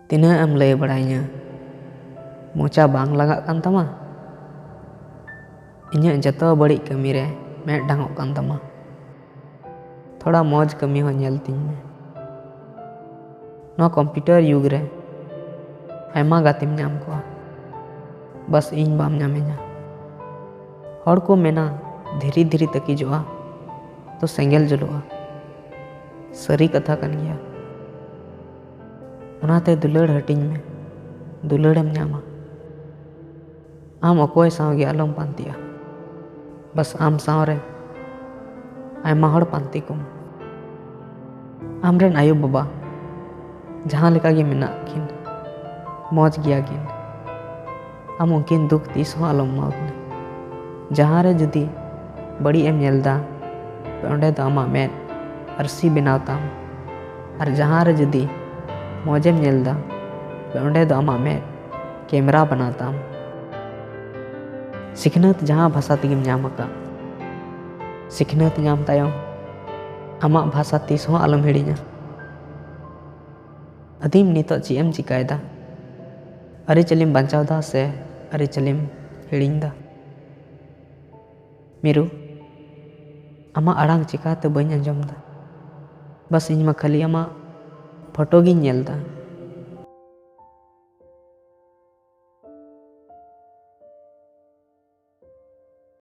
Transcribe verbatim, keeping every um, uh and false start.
ᱛᱤᱱᱟᱹᱜ ᱮᱢ ᱞᱟᱹᱭ ᱵᱟᱲᱟᱭᱤᱧᱟ? ᱢᱚᱪᱟ ᱵᱟᱝ ᱞᱟᱜᱟᱜ ᱠᱟᱱ ᱛᱟᱢᱟ? ᱤᱧᱟᱹᱜ ᱡᱚᱛᱚ ᱵᱟᱹᱲᱤᱡ ᱠᱟᱹᱢᱤ ᱨᱮ ᱢᱮᱫ ᱰᱟᱝᱚᱜ ᱠᱟᱱ ᱛᱟᱢᱟ᱾ ᱛᱷᱚᱲᱟ ᱢᱚᱡᱽ ᱠᱟᱹᱢᱤ ᱦᱚᱸ ᱧᱮᱞ ᱛᱤᱧ ᱢᱮ᱾ ᱱᱚᱣᱟ ᱠᱚᱢᱯᱤᱭᱩᱴᱟᱨ ᱭᱩᱜᱽ ᱨᱮ ᱟᱭᱢᱟ ᱜᱟᱛᱮᱢ ᱧᱟᱢ ᱠᱚᱣᱟ, ᱵᱟᱥ ᱤᱧ ᱵᱟᱢ ᱧᱟᱢᱤᱧᱟ᱾ ᱦᱚᱲ ᱠᱚ ᱢᱮᱱᱟ, ᱫᱷᱤᱨᱤ ᱫᱷᱤᱨᱤ ᱛᱟᱹᱠᱤᱡᱚᱜᱼᱟ ᱛᱚ ᱥᱮᱸᱜᱮᱞ ᱡᱩᱞᱩᱜᱼᱟ᱾ ᱥᱟᱹᱨᱤ ᱠᱟᱛᱷᱟ ᱠᱟᱱ ᱜᱮᱭᱟ᱾ ᱚᱱᱟᱛᱮ ᱫᱩᱞᱟᱹᱲ ᱦᱟᱹᱴᱤᱧ ᱢᱮ, ᱫᱩᱞᱟᱹᱲᱮᱢ ᱧᱟᱢᱟ᱾ ᱟᱢ ᱚᱠᱚᱭ ᱥᱟᱶ ᱜᱮ ᱟᱞᱚᱢ ᱯᱟᱱᱛᱮᱜᱼᱟ, ᱵᱟᱥ ᱟᱢ ᱥᱟᱶ ᱨᱮ ᱟᱭᱢᱟ ᱦᱚᱲ ᱯᱟᱱᱛᱮ ᱠᱚᱢ᱾ ᱟᱢᱨᱮᱱ ᱟᱭᱳ ᱵᱟᱵᱟ ᱡᱟᱦᱟᱸ ᱞᱮᱠᱟ ᱜᱮ ᱢᱮᱱᱟᱜ ᱠᱤᱱ, ᱢᱚᱡᱽ ᱜᱮᱭᱟ ᱠᱤᱱ, ᱟᱢ ᱩᱱᱠᱤᱱ ᱫᱩᱠ ᱛᱤᱥ ᱦᱚᱸ ᱟᱞᱚᱢ ᱮᱢᱟ ᱠᱤᱱᱟ᱾ ᱡᱟᱦᱟᱸ ᱨᱮ ᱡᱩᱫᱤ ᱵᱟᱹᱲᱤᱡ ᱮᱢ ᱧᱮᱞ ᱮᱫᱟ, ᱚᱸᱰᱮ ᱫᱚ ᱟᱢᱟᱜ ᱢᱮᱫ ᱟᱹᱨᱥᱤ ᱵᱮᱱᱟᱣ ᱛᱟᱢ, ᱟᱨ ᱡᱟᱦᱟᱸ ᱨᱮ ᱡᱩᱫᱤ ᱢᱚᱡᱽ ᱮᱢ ᱧᱮᱞ ᱮᱫᱟ, ᱚᱸᱰᱮ ᱫᱚ ᱟᱢᱟᱜ ᱢᱮᱫ ᱠᱮᱢᱨᱟ ᱵᱮᱱᱟᱣ ᱛᱟᱢ᱾ ᱥᱤᱠᱷᱱᱟᱹᱛ ᱡᱟᱦᱟᱸ ᱵᱷᱟᱥᱟ ᱛᱮᱜᱮᱢ ᱧᱟᱢ ᱟᱠᱟᱫ, ᱥᱤᱠᱷᱱᱟᱹᱛ ᱧᱟᱢ ᱛᱟᱭᱚᱢ ᱟᱢᱟᱜ ᱵᱷᱟᱥᱟ ᱛᱤᱥ ᱦᱚᱸ ᱟᱞᱚᱢ ᱦᱤᱲᱤᱧᱟ᱾ ᱟᱹᱫᱤᱢ, ᱱᱤᱛᱚᱜ ᱪᱮᱫ ᱮᱢ ᱪᱤᱠᱟᱭᱮᱫᱟ? ᱟᱹᱨᱤᱪᱟᱹᱞᱤᱢ ᱵᱟᱧᱪᱟᱣ ᱮᱫᱟ ᱥᱮ ᱟᱹᱨᱤᱪᱟᱹᱞᱤᱢ ᱦᱤᱲᱤᱧ ᱮᱫᱟ? ᱢᱤᱨᱩ, ᱟᱢᱟᱜ ᱟᱲᱟᱝ ᱪᱤᱠᱟᱛᱮ ᱵᱟᱹᱧ ᱟᱸᱡᱚᱢ ᱮᱫᱟ? ᱵᱟᱥ ᱤᱧ ᱢᱟ ᱠᱷᱟᱹᱞᱤ ᱟᱢᱟᱜ ᱯᱷᱳᱴᱳ ᱜᱤᱧ ᱧᱮᱞ ᱮᱫᱟ᱾